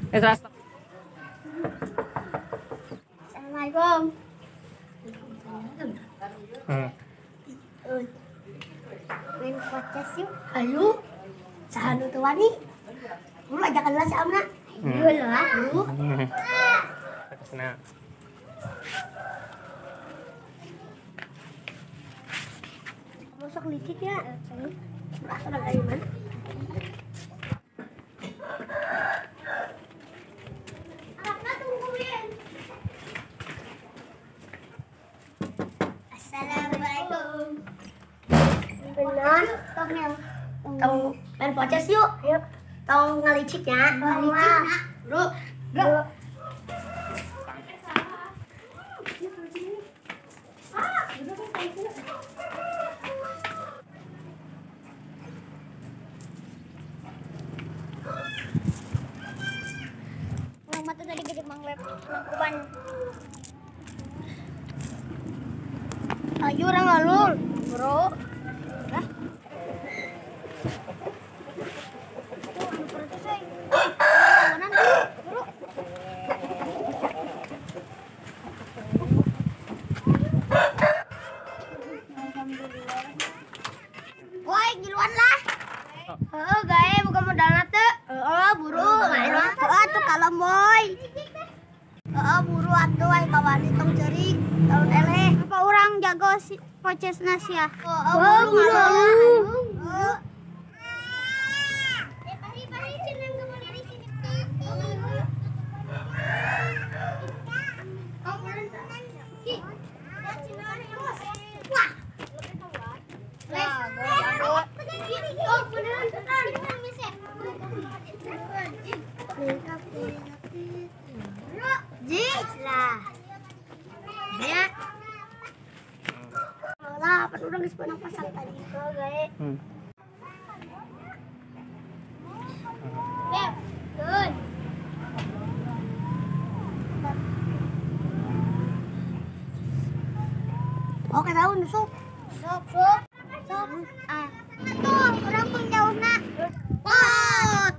Assalamualaikum. Main podcast yuk. Ayo. Saha nu teu wani? Buru ajakan lah si Amna. Ayo lah, buru. Nah. Masuk licik ya. Berasal dari mana? Anaknya tungguin. Assalamualaikum. Benar, tong main podcast yuk. Ayo. Tong ngalicik ya. Ngalicik. Bro. Bro. Mata tadi gede manglep mangkuban. Ayo orang alur, bro. Lah. Tuh, anu perut euy. Bro. Woi, giluan lah. Heeh, gae buka modalna teu. Heeh, buru main mah. Heeh, atuh kalem boy. Heeh, buru atuh ai kawani tong ceurik, tong eleh. Apa urang jago si pocesna sia? Heeh, buru. Heeh. Lah. Ya. Lah, pan urang geus menang pasang tadi. Oh, gae. Beb, turun. Oke, tahu nusuk. Sup, sup. Sup. Ah. Tuh, urang pun jauhna. Pot.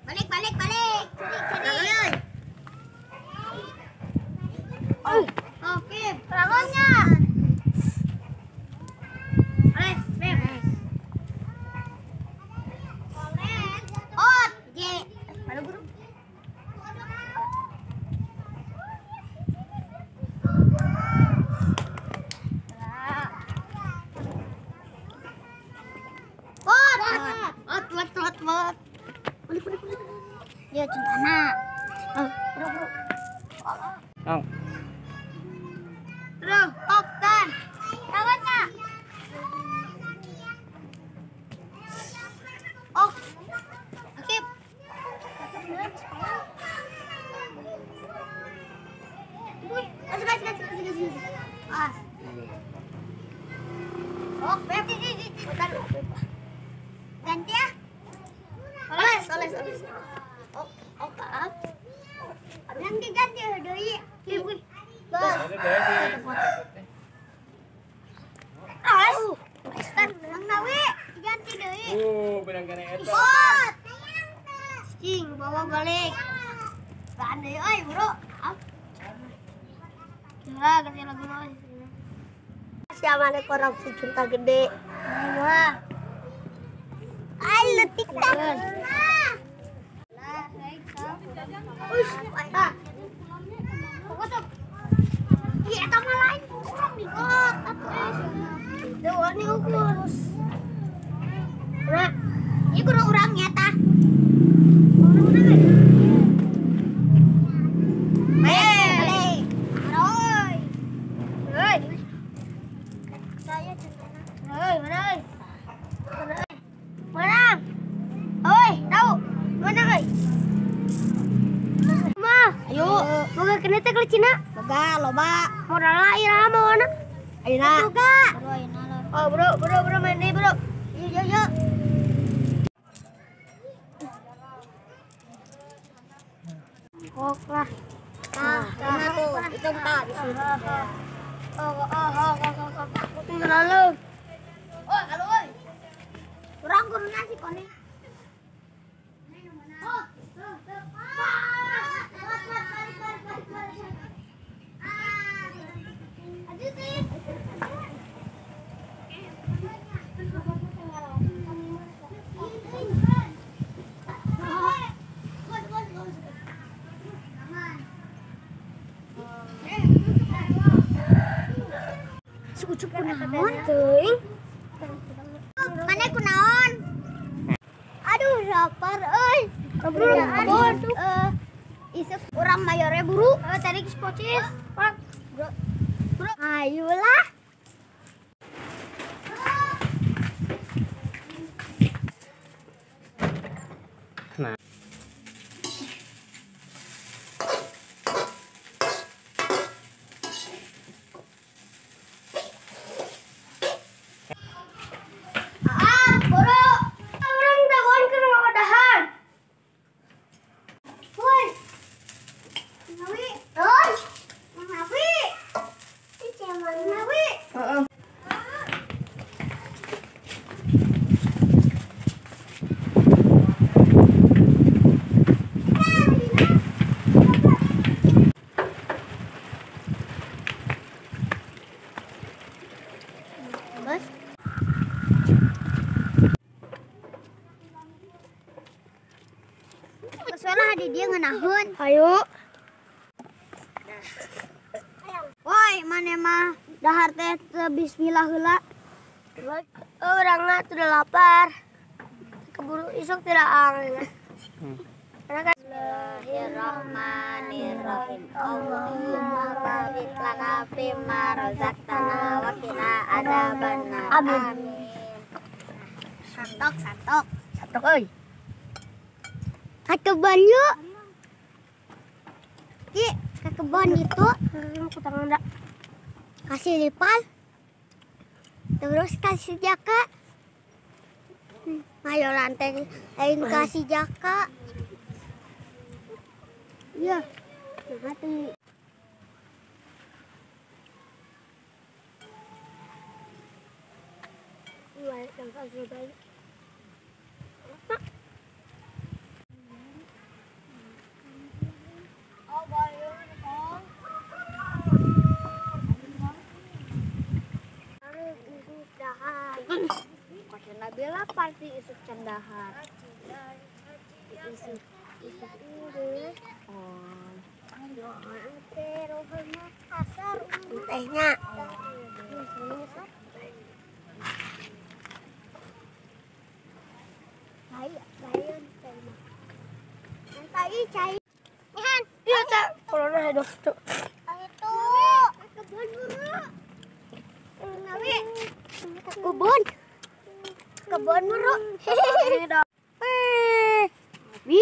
Balik, balik, balik. Curi, curi. Oh, oke, perawannya. Les, beb. Ot, J. Mana guru? Ot, ot, ot, ot, ot. Balik, balik, balik. Ya, cintana. Oh, bro, bro. Oh. Terus, oktan. Tangannya. Ok. Akip. Masuk, masuk, masuk, masuk, masuk. As. Ok, beb. Bentar, beb. Ganti ya. Oles, oles, oles. Ok, ok, ok. Nanti ganti deui. Bos. Kan menang we diganti deui. Benang kana eta. Pot. Cing bawa balik. Tahan deui euy, bro. Lah, ganti lagu euy. Siapa mana korupsi cinta gede? Wah. Ai letik tah. Ush, ah. Pokok Iya, eta mah lain kurang di got atuh. Dewa ni ukur. Nah, ieu kudu urang nya tah. Balik. Oi. Oi. Saya cintana. Oi, mana oi? Mana oi? Menang. Oi, tahu. Menang oi. Mah, ayo. Boga kena teh kelicina? Boga, loba. Modalna iraha mawana? Ayeuna. Boga. Oh, bro, bro, bro, main deui, bro. Yuk, yuk, yuk. Kok lah. Nah, tuh, itu tak di sini. Oh, oh, oh, oh, oh, oh. Tinggal. Oh, halo, oi. Urang kudu nasi kone. Oh, tuh, tuh. Ucup kunaon teuing? Mana kunaon? Aduh, lapar euy. Kebun. Isuk urang mayore buru. Tadi geus pocis. Pak. Bro. Ayolah. Nah. Buru. Urang dagoan keur ngawadahan. Woi. Nawi. Terus. Nawi. Nawi. Heeh. Bos. Soalnya di dia ngeunahun. Ayo. Woi, mana mah dahar teh teu bismillah heula. Orangna teu lapar. Keburu isuk tidak ang. Karena kan Bismillahirrahmanirrahim. Allahumma barik lana fima razaqtana wa qina adzabannar. Amin. Santok, santok. Santok euy. Ka kebon yuk. Ki, ke kebon itu. Ku tangan dak. Kasih lipal. Terus kasih jaka. Ayo lantai aing kasih jaka. Iya. Nah, tuh. Nabila pasti isuk cendahar. Isuk tehnya. Iya tak. Corona hidup tuh. Itu kebun buru. Nawi. Kebun. Kebun buru. Wi.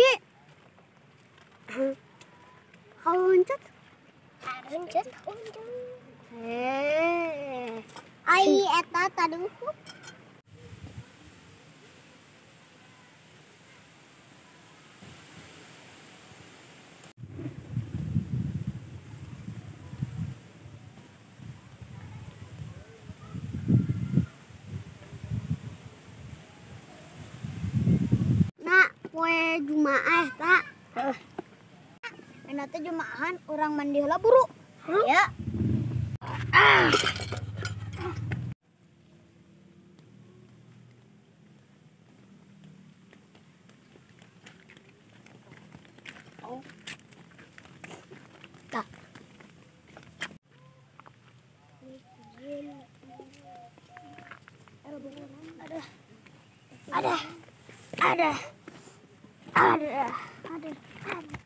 Hauncut. Hauncut. Ai eta taduh. Poe Jumaah tak. Heeh. Teh Jumaahan urang mandi heula buru. Ya. Oh. Tak. Ada. Ada. Ada. Ada. Ada.